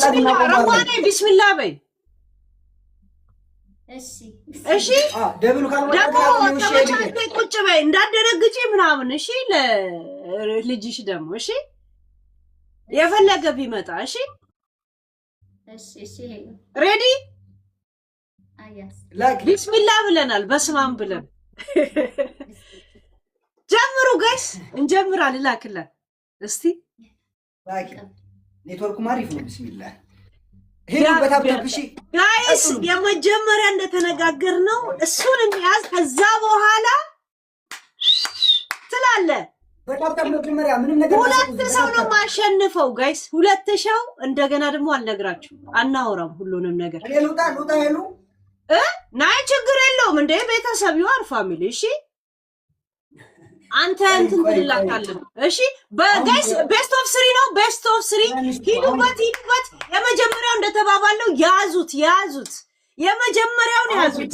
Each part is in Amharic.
ቢስሚላ ረዋኔ ቢስሚላ በይ። እሺ። እሺ። Double ኡ ካልመጣ ደግሞ ተመቻችተሽ ቁጭ በይ፣ እንዳትደነግጪ ምናምን። እሺ፣ ለልጅሽ ደግሞ እሺ፣ የፈለገ ቢመጣ እሺ። እሺ። Ready? አያስ። ቢስሚላ ብለናል። በስማም ብለን ጀምሩ guys፣ እንጀምራለን። ላክላት እስቲ። ኔትወርኩም አሪፍ ነው። ቢስሚላ ሄዱ በ tap tap እሺ። Guys፣ የመጀመሪያ እንደተነጋገር ነው እሱን እንያዝ። ከዛ በኋላ ትላለ። በ tap tap መጀመሪያ ምንም ነገር ሁለት ሰው ነው የማሸንፈው guys፣ ሁለት ሰው። እንደገና ደግሞ አልነግራችሁ፣ አናወራም ሁሉንም ነገር። እኔ ልውጣ፣ ልውጣ ሄሉ። እ ናይ ችግር የለውም እንደ ቤተሰብ you are family። እሺ፣ አንተ እንትን ትልላታለህ። እሺ guys፣ best of three ነው። Best of three፣ ሂዱበት፣ ሂዱበት። የመጀመሪያው እንደተባባለው ያዙት፣ ያዙት። የመጀመሪያውን ያዙት።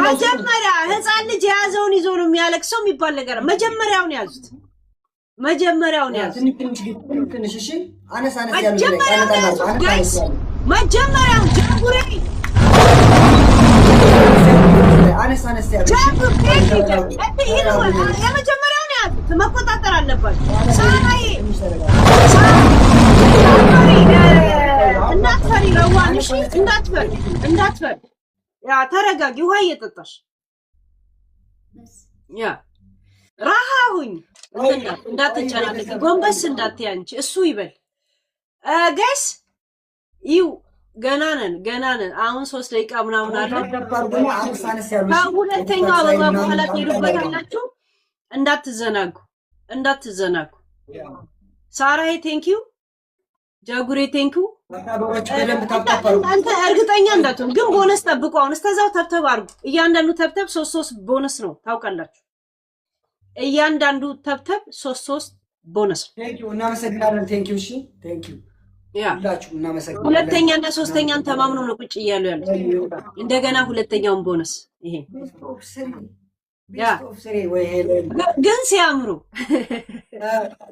መጀመሪያ ህፃን ልጅ የያዘውን ይዞ ነው የሚያለቅሰው የሚባል ነገር፣ መጀመሪያውን ያዙት። መጀመሪያውን ያዙት። ትንሽ እሺ፣ አነስ አነስ ያሉ መጀመሪያውን ያዙት guys። መጀመሪያውን ጃጉሬ አነስ አነስ ያሉ። የመጀመሪያውን ያዙት። መቆጣጠር አለባቸው። ሳራዬ እንዳትፈሪ፣ ረዋን እሺ፣ እንዳትፈሪ፣ እንዳትፈሪ። Yeah፣ ተረጋጊ፣ ውሃ እየጠጣሽ yeah፣ ራሃ ሁኝ፣ እንዳትጨናነቂ፣ ጎንበስ እንዳትይ አንቺ፣ እሱ ይበል። Guys ይው ገና ነን፣ ገና ነን። አሁን 3 ደቂቃ ምናምን አለ። ከሁለተኛው አበባ በኋላ ትሄዱበታላችሁ። እንዳትዘናጉ፣ እንዳትዘናጉ። ሳራዬ thank you፣ ጃጉሬ thank you። አንተ እርግጠኛ እንዳትሆን ግን ቦነስ ጠብቁ። አሁን እስከዛው tap tap አድርጉ። እያንዳንዱ tap tap ሶስት ሶስት ቦነስ ነው፣ ታውቃላችሁ። እያንዳንዱ tap tap ሶስት ሶስት ቦነስ ነው። እናመሰግናለን። Thank you። እሺ፣ thank you። Yeah። ሁላችሁም እናመሰግናለን። ሁለተኛ እና ሶስተኛን ተማምነው ነው ቁጭ እያሉ ያሉት። እንደገና ሁለተኛውን ቦነስ ይሄ። Best of three ወይ ሄለን። ግን ሲያምሩ።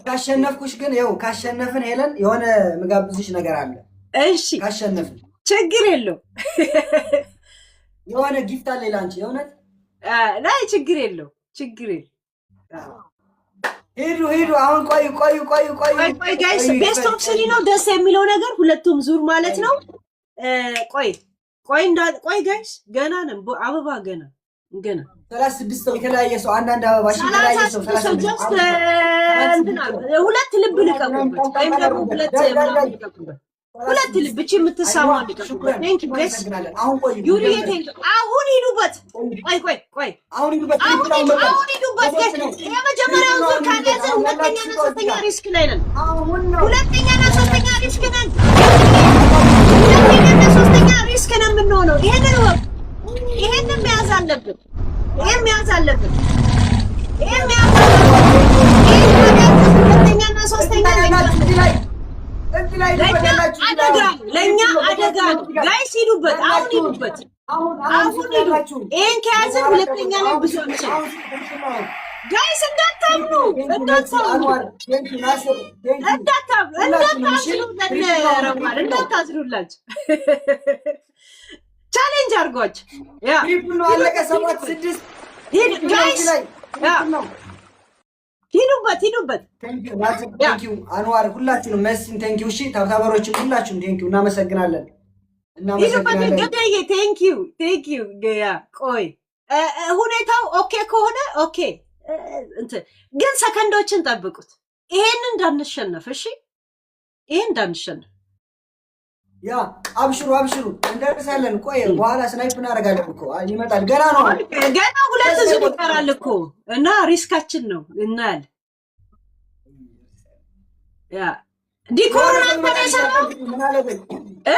ካሸነፍኩሽ ግን፣ ይኸው ካሸነፍን ሄለን የሆነ ምጋብዝሽ ነገር አለ። እሺ። ካሸነፍን። ችግር የለው። የሆነ gift አለ ለአንቺ የእውነት። ላይ ችግር የለው፣ ችግር የለው። ሂዱ ሂዱ። አሁን ቆዩ ቆዩ ቆዩ ቆዩ። ቆይ ቆይ guys፣ best of three ነው። ደስ የሚለው ነገር ሁለቱም ዙር ማለት ነው። ቆይ ቆይ እንዳ ቆይ guys፣ ገና ነን። አበባ ገና ገና። 36 ሰው፣ የተለያየ ሰው አንዳንድ አበባ እሺ፣ የተለያየ ሰው 36 ሰው just እንትና ሁለት ልብ ልቀቁበት፣ ወይም ደግሞ ሁለት ምናምን ልቀቁበት። ሁለት ልብ እቺ የምትሰማ ልቀቁበት። Thank you guys። ዩሪዬ thank። አሁን ሂዱበት። ቆይ ቆይ ቆይ። አሁን ሂዱበት። አሁን አሁን ሂዱበት guys። የመጀመሪያውን ዙር ካልያዘን ሁለተኛና ሶስተኛ risk ላይ ነን። ሁለተኛና ሶስተኛ risk ነን። ሁለተኛና ሶስተኛ risk ነው የምንሆነው። ይሄንን ወቅ ይሄንን መያዝ አለብን። ይሄን መያዝ አለብን። ይሄን መያዝ አለብን። ይሄን ካልያዝን ሁለተኛና ሶስተኛ ለኛ አደጋ ነው። ለኛ አደጋ ነው። Guys ሂዱበት። አሁን ሂዱበት። አሁን ሂዱ። ይሄን ከያዝን ሁለተኛ ላይ ብዙ አንችልም። Guys እንዳታምኑ፣ እንዳታምኑ፣ እንዳታምኑ፣ እንዳታዝኑ፣ ለረዋል እንዳታዝኑላችሁ። Challenge አድርጓቸው። Yeah. አለቀ። ሰባት ስድስት ሂድ guys፣ yeah፣ ሂዱበት፣ ሂዱበት። Thank you አንዋር፣ ሁላችሁንም መሲን thank you። እሺ tap tapper ኦችም ሁላችሁም thank you፣ እናመሰግናለን። ሂዱበት። እናመሰግናለን። ገደዬ thank you፣ thank you። Yeah፣ ቆይ ሁኔታው okay ከሆነ okay እንትን ግን ሰከንዶችን ጠብቁት። ይሄን እንዳንሸነፍ፣ እሺ፣ ይሄን እንዳንሸነፍ። Yeah፣ አብሽሩ አብሽሩ፣ እንደርሳለን። ቆይ በኋላ snipe እናደርጋለን እኮ ይመጣል። ገና ነው። ገና ሁለት ዙር ይቀራል እኮ እና risk ኣችን ነው፣ እናያለን። Yeah፣ decor ኡን አንተ ነው የሰራው እ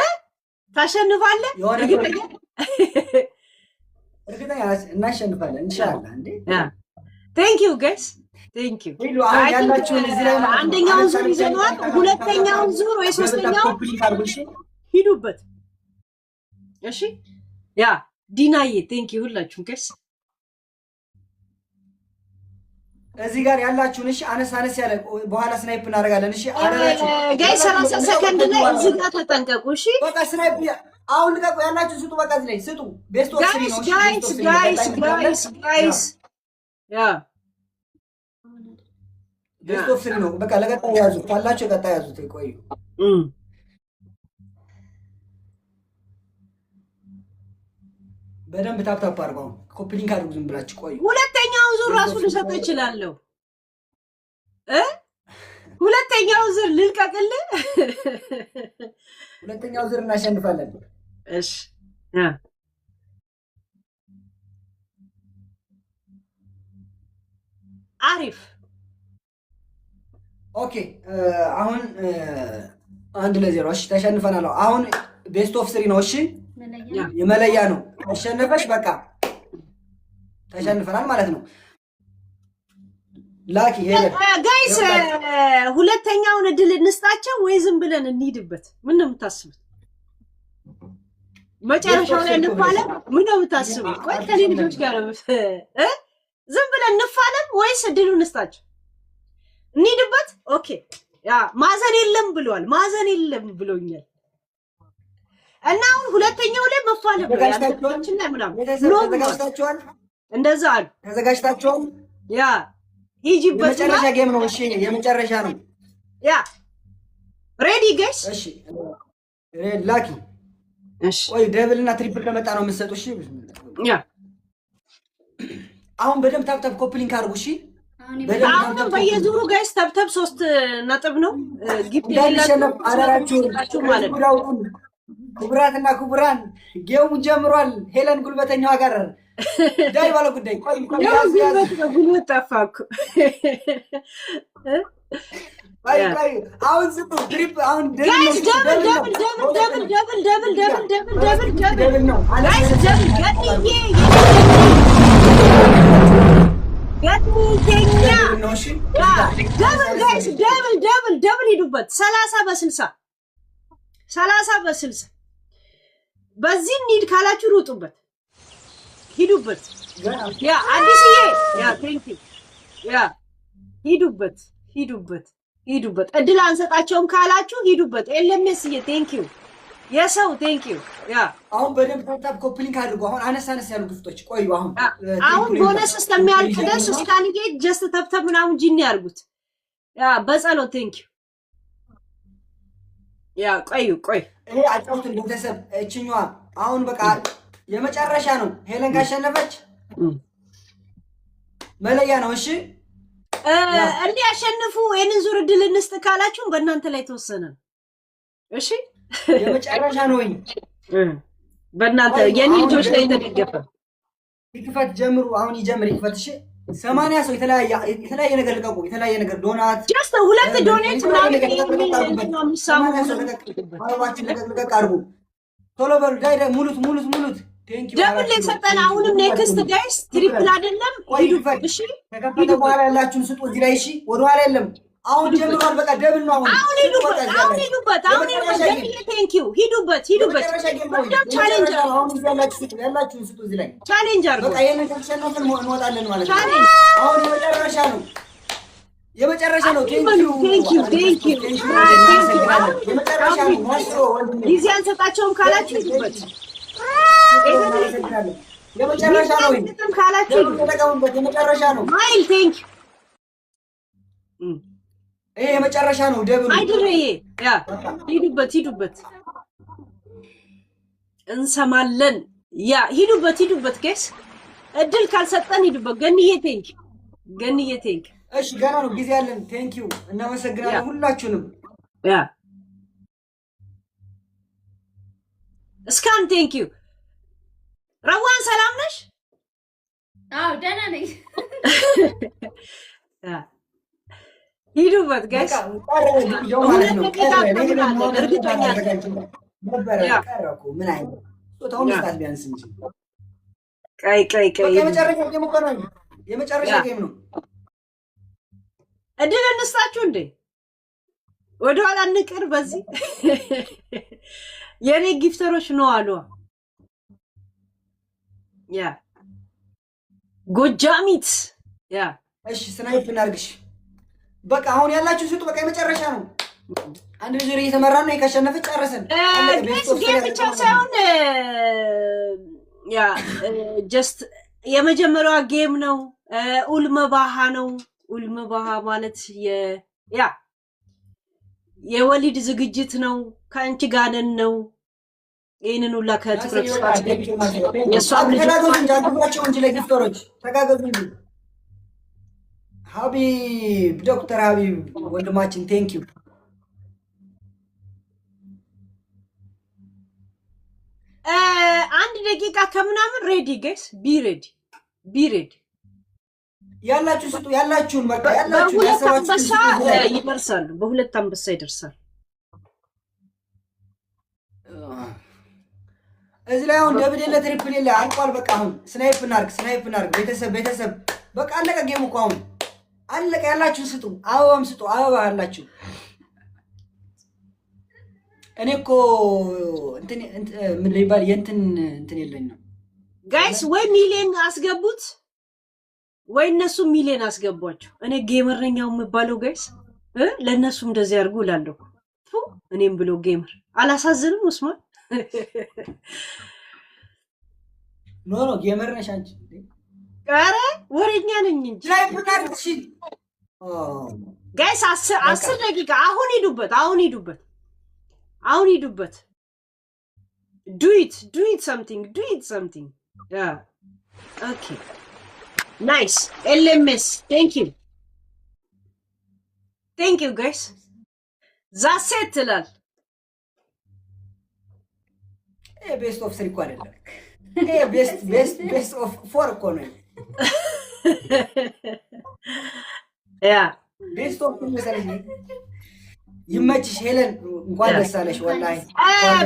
ታሸንፋለህ? እርግጠኛ? እርግጠኛ እናሸንፋለን። ኢንሻአላህ እንዴ። Thank you guys፣ thank you። ሂዱ አሁን ያላችሁን እዚህ ላይ ማለት ነው። አንደኛውን ዙር ይዘነዋል። ሁለተኛውን ዙር ወይ ሶስተኛውን ሂዱበት። እሺ፣ yeah፣ ዲናዬ thank you ሁላችሁም guys። እዚህ ጋር ያላችሁን እሺ፣ አነስ አነስ ያለ በኋላ snipe እናደርጋለን። እሺ አደራችሁ Guys፣ 30 ሰከንድ ላይ እዚህ ጋር ተጠንቀቁ። እሺ። በቃ snipe አሁን ልቀቁ። ያላችሁ ስጡ። በቃ እዚህ ላይ ስጡ። Best of three Guys ነው። እሺ Guys best of three ነው። Guys ቀጣይ እንገባለን። Guys, guys, yeah. Best of three ነው። በቃ ለቀጣይ ያዙት ካላችሁ የቀጣይ ያዙት። ቆዩ። በደንብ tap tap አድርጉ። አሁን copy link አድርጉ። ዝም ብላችሁ ቆዩ። ሁለተኛውን ዙር ራሱ ልሰጥ እችላለሁ እ ሁለተኛውን ዙር ልልቀቅልህ። ሁለተኛው ዙር እናሸንፋለን። እሺ yeah። አሪፍ። Okay፣ አሁን 1-0። እሺ ተሸንፈናል። አሁን best of three ነው። እሺ የመለያ ነው። አሸነፈሽ በቃ ተሸንፈናል ማለት ነው። ላኪ ሄለን። Guys፣ ሁለተኛውን እድል እንስጣቸው ወይ ዝም ብለን እንሂድበት? ምን ነው የምታስቡት? መጨረሻው ላይ እንፋለም? ምን ነው የምታስቡት? ቆይ ከኔ ልጆች ጋር ነው እ ዝም ብለን እንፋለም ወይስ እድሉ እንስጣቸው? እንሂድበት። Okay, yeah፣ ማዘን የለም ብሏል። ማዘን የለም ብሎኛል። እና አሁን ሁለተኛው ላይ መፋለም ነው ያንተችን ላይ ምናምን ቤተሰብ No ብሏል። ተዘጋጅታችኋል? እንደዛ አሉ። ተዘጋጅታችኋል? Yeah፣ ሂጂበት። የመጨረሻ game ነው። እሺ የመጨረሻ ነው። Yeah, ready guys? እሺ ላኪ። እሺ። ቆይ double እና triple ከመጣ ነው የምትሰጡ። እሺ። Yeah. አሁን በደንብ tap tap copy link አድርጉ። እሺ በደንብ አሁንም Tap tap። በየዙሩ guys tap tap 3 ነጥብ ነው gift። እንዳንሸነፍ አደራችሁን ማለት ነው። ክቡራትና ክቡራን game ኡ ጀምሯል። ሄለን ጉልበተኛዋ ጋር ዳይ ባለ ጉዳይ ቆይ ቆይ፣ ያዝ ያዝ። ጉልበት ነው፣ ጉልበት ጠፋ እኮ። ቆይ ቆይ፣ አሁን ስጡ triple አሁን double Guys ነው። Double, double, double, double, double, double, double, double, double, double. Double ነው። Guys, double። ገንዬ ገንዬ Double ነው። እሺ። Double guys, double, double, double፣ ሂዱበት። 30 በ60፣ 30 በ60። በዚህ እንሂድ ካላችሁ ሩጡበት፣ ሂዱበት። Yeah አዲስዬ፣ yeah, thank you. Yeah፣ ሂዱበት፣ ሂዱበት፣ ሂዱበት። እድል አንሰጣቸውም ካላችሁ ሂዱበት። ኤልኤምኤስዬ thank you፣ የሰው thank you, yeah. አሁን በደንብ tap tap copy link አድርጉ። አሁን አነስ አነስ ያሉ gift ኦች ቆዩ። አሁን አሁን ቦነስ እስከሚያልቅ ድረስ እስካንጌ just tap tap ምናምን ጂኒ ያርጉት። Yeah በጸሎት thank you. Yeah፣ ቆዩ ቆይ። ይሄ አጫውትን ቤተሰብ። እችኛዋ አሁን በቃ የመጨረሻ ነው። ሄለን ካሸነፈች መለያ ነው። እሺ። እንዲያሸንፉ ይህንን ዙር እድል እንስጥ ካላችሁም በእናንተ ላይ ተወሰነ ነው። እሺ። የመጨረሻ ነው ወይ? በእናንተ የኔ ልጆች ላይ የተደገፈ። ይክፈት፣ ጀምሩ። አሁን ይጀምር፣ ይክፈት። እሺ 80 ሰው የተለያየ ነገር ልቀቁ። የተለያየ ነገር donut Just ሁለት ዶኔት ምናምን የሚሳሙ። 80 ሰው ልቀቅ፣ አበባችን ልቀቅ ልቀቅ አድርጉ። ቶሎ በሉ ዳይ ዳይ፣ ሙሉት ሙሉት ሙሉት። Thank you. Double የሰጠን አሁንም next guys triple አይደለም ሂዱበት። እሺ። ከከፈተ በኋላ ያላችሁን ስጡ እዚህ ላይ። እሺ ወደኋላ የለም። አሁን ጀምሯል። በቃ double ነው አሁን። አሁን ሂዱበት፣ አሁን ሂዱበት፣ አሁን ሂዱበት። ገንዬ thank you። ሂዱበት፣ ሂዱበት። በደምብ challenge። አሁን እዚህ ያላችሁ ስጡ፣ ያላችሁን ስጡ እዚህ ላይ። Challenge አድርጎ። በቃ ይሄንን ከተሸነፍን እንወጣለን ማለት ነው። Challenge. አሁን የመጨረሻ ነው፣ የመጨረሻ ነው። Thank you. Thank you, thank you. የመጨረሻ ነው። ማስሮ ወንድሜ። ጊዜ አንሰጣቸውም ካላችሁ ሂዱበት። እናመሰግናለን። የመጨረሻ ነው። አንሰጥም ካላችሁ Double ተጠቀሙበት። የመጨረሻ ነው። ማይል thank you. ይሄ የመጨረሻ ነው። Double ኡ። አይድሬ yeah፣ ሂዱበት፣ ሂዱበት፣ እንሰማለን። Yeah፣ ሂዱበት፣ ሂዱበት guys፣ እድል ካልሰጠን ሂዱበት። ገንዬ thank you፣ ገንዬ thank you. እሺ ገና ነው፣ ጊዜ አለን። Thank you፣ እናመሰግናለን ሁላችሁንም። Yeah እስካን thank you። ረዋን ሰላም ነሽ? አዎ ደህና ነኝ። Yeah፣ ሂዱበት guys። ቀረ ግብዣው ማለት ነው። ሁለት ደቂቃ ቀረ ከምናለን እርግጠኛ ነኝ። ነበረ። Yeah. ቀረ እኮ ምን አይነት ስጦታውን መስጣት ቢያንስ እንጂ። ቀይ ቀይ ቀይ። በቃ የመጨረሻ game እኮ ነው። የመጨረሻ Yeah. Game ነው። እድል እንስጣችሁ እንዴ? ወደኋላ እንቅር። በዚህ የኔ gifter ኦች ነው አሉ። Yeah ጎጃሚት yeah. እሺ snipe እናድርግሽ። በቃ አሁን ያላችሁ ስጡ። በቃ የመጨረሻ ነው። 1-0 እየተመራ ነው። ካሸነፈች ጨረስን። Game ብቻ ሳይሆን yeah, just የመጀመሪያዋ game ነው። ኡልመባሃ ነው። ኡልመባሃ ማለት yeah የወሊድ ዝግጅት ነው። ከአንቺ ጋር ነን ነው። ይህንን ሁላ ከትኩረት የእሷም ልጅ ተጋገዙ እንጂ፣ አግዟቸው እንጂ፣ ለ gifter ኦች ተጋገዙ እንጂ። ሀቢብ፣ ዶክተር ሀቢብ ወንድማችን thank you። አንድ ደቂቃ ከምናምን። Ready guys, be ready, be ready። ያላችሁ ስጡ፣ ያላችሁን በቃ ያላችሁ በሁለት አንበሳ ይደርሳሉ። በሁለት አንበሳ ይደርሳል። እዚህ ላይ አሁን double የለ triple የለ፣ አልቋል። በቃ አሁን snipe እናርግ፣ snipe እናርግ። ቤተሰብ፣ ቤተሰብ፣ በቃ አለቀ game ኡ እኮ አሁን አለቀ። ያላችሁን ስጡ፣ አበባም ስጡ፣ አበባ አላችሁ። እኔ እኮ እንትን ምን ይባል የእንትን እንትን የለኝ ነው። Guys፣ ወይ ሚሊዮን አስገቡት ወይ እነሱ ሚሊዮን አስገቧቸው። እኔ gamer ነኝ የምባለው guys፣ ለእነሱም እንደዚህ አድርጉ እላለሁ። እኔም ብሎ gamer አላሳዝንም? ኡስማን። No, no, gamer ነሽ አንቺ። ኧረ ወሬኛ ነኝ እንጂ። Guys፣ 10 ደቂቃ። አሁን ሂዱበት፣ አሁን ሂዱበት፣ አሁን ሂዱበት። Do it, do it something, do it something. Yeah, okay, nice. ኤልኤምኤስ, thank you, thank you guys። That's it ትላል። Best of three እኮ አይደለም፣ best of four እኮ ነው። Yeah. Best of መሰለኝ። ይመችሽ ሄለን፣ እንኳን ደስ አለሽ። ወላሂ።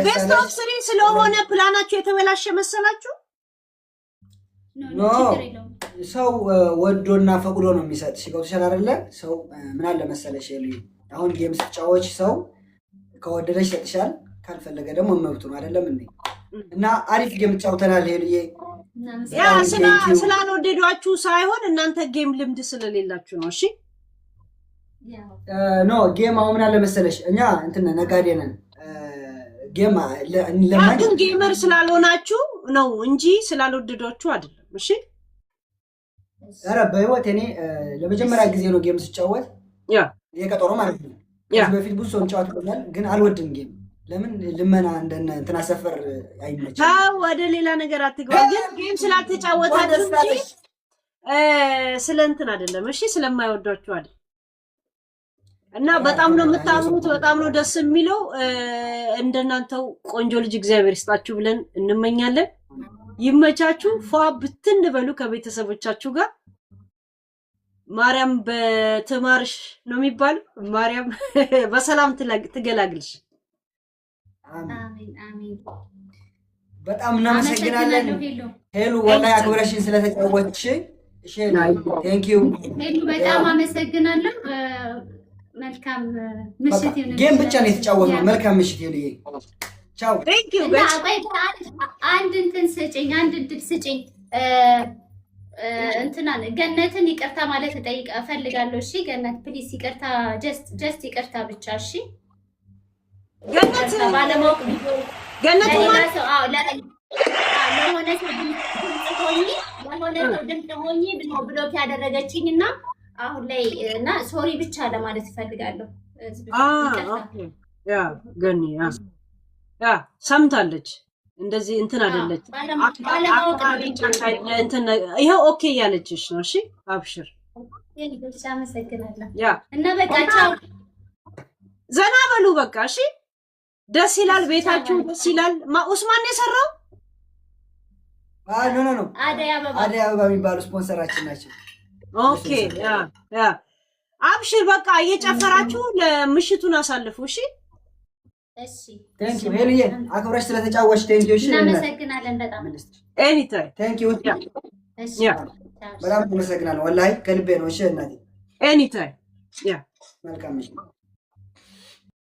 Best of three ስለሆነ ፕላናችሁ የተበላሸ መሰላችሁ? No፣ ሰው ወዶና ፈቅዶ ነው የሚሰጥሽ። ገብቶሻል አይደለ? ሰው ምን አለ መሰለሽ ሄሉ፣ አሁን game ስትጫወች ሰው ከወደደሽ ይሰጥሻል፣ ካልፈለገ ደግሞ መብቱ ነው፣ አይደለም እንዴ? እና አሪፍ game ጫውተናል ሄሉዬ። Yeah፣ ስላልወደዷችሁ ሳይሆን እናንተ game ልምድ ስለሌላችሁ ነው። እሺ። No, game አሁን ምን አለ መሰለሽ፣ እኛ እንትን ነጋዴ ነን። Game ለማን ግን gamer ስላልሆናችሁ ነው እንጂ ስላልወደዷችሁ አይደለም። እሺ። ኧረ በህይወት እኔ ለመጀመሪያ ጊዜ ነው game ስጫወት፣ የቀጠሮ ማለት ነው። ከዚህ በፊት ብዙ ሰው እንጫወት፣ ግን አልወድም game። ለምን ልመና እንደነ እንትና ሰፈር አይመችም። ወደ ሌላ ነገር አትግባ። ግን game ስላልተጫወታችሁ እንጂ ስለ እንትን አይደለም። እሺ፣ ስለማይወዷችሁ አይደል። እና በጣም ነው የምታምሩት፣ በጣም ነው ደስ የሚለው። እንደናንተው ቆንጆ ልጅ እግዚአብሔር ይስጣችሁ ብለን እንመኛለን። ይመቻችሁ፣ ፏ ብትን በሉ ከቤተሰቦቻችሁ ጋር። ማርያም በትማርሽ ነው የሚባለው። ማርያም በሰላም ትገላግልሽ። አሜን አሜን። በጣም እናመሰግናለን ሄሉ፣ ወላሂ አክብረሽን ስለተጫወትሽ። እሺ thank you። ሄሉ፣ በጣም አመሰግናለሁ። መልካም ምሽት ይሁን። Game ብቻ ነው የተጫወትነው። መልካም ምሽት ሄሉዬ፣ ቻው። Thank you። እና ቆይ፣ አንድ እንትን ስጭኝ፣ አንድ እድል ስጭኝ። እንትና ገነትን ይቅርታ ማለት እጠይቅ እፈልጋለሁ። እሺ ገነት፣ please ይቅርታ፣ just ይቅርታ ብቻ፣ እሺ። ገነት። ባለማወቅ። ገነት። ለሌላ ሰው፣ አዎ፣ ለሆነ ሰው ድምፅ ሆኜ፣ ለሆነ ሰው ድምፅ ሆኜ ብሎ block ያደረገችኝ እና አሁን ላይ እና sorry ብቻ ለማለት እፈልጋለሁ። Yeah፣ ገኒ፣ yeah፣ ሰምታለች። እንደዚህ እንትን አይደለች። ባለማወቅ። እንትን ይኸው okay እያለችሽ ነው። እሺ አብሽር። አመሰግናለሁ። Yeah. እና በቃ ቻው። ዘና በሉ በቃ። እሺ፣ ደስ ይላል። ቤታችሁ ደስ ይላል። ኡስማን ነው የሰራው። No, no, no. አደይ አበባ። አደይ አበባ የሚባሉ ስፖንሰራችን ናቸው። Okay, yeah፣ አብሽር በቃ እየጨፈራችሁ ለምሽቱን አሳልፉ። እሺ። እሺ። Thank you ሄሉዬ፣ አክብረሽ ስለተጫወትሽ thank you። እሺ። እናመሰግናለን በጣም። Anytime. Thank you. እሺ። በጣም አመሰግናለሁ። ወላሂ ከልቤ ነው። እሺ እናቴ። Anytime, yeah. መልካም ምሽት።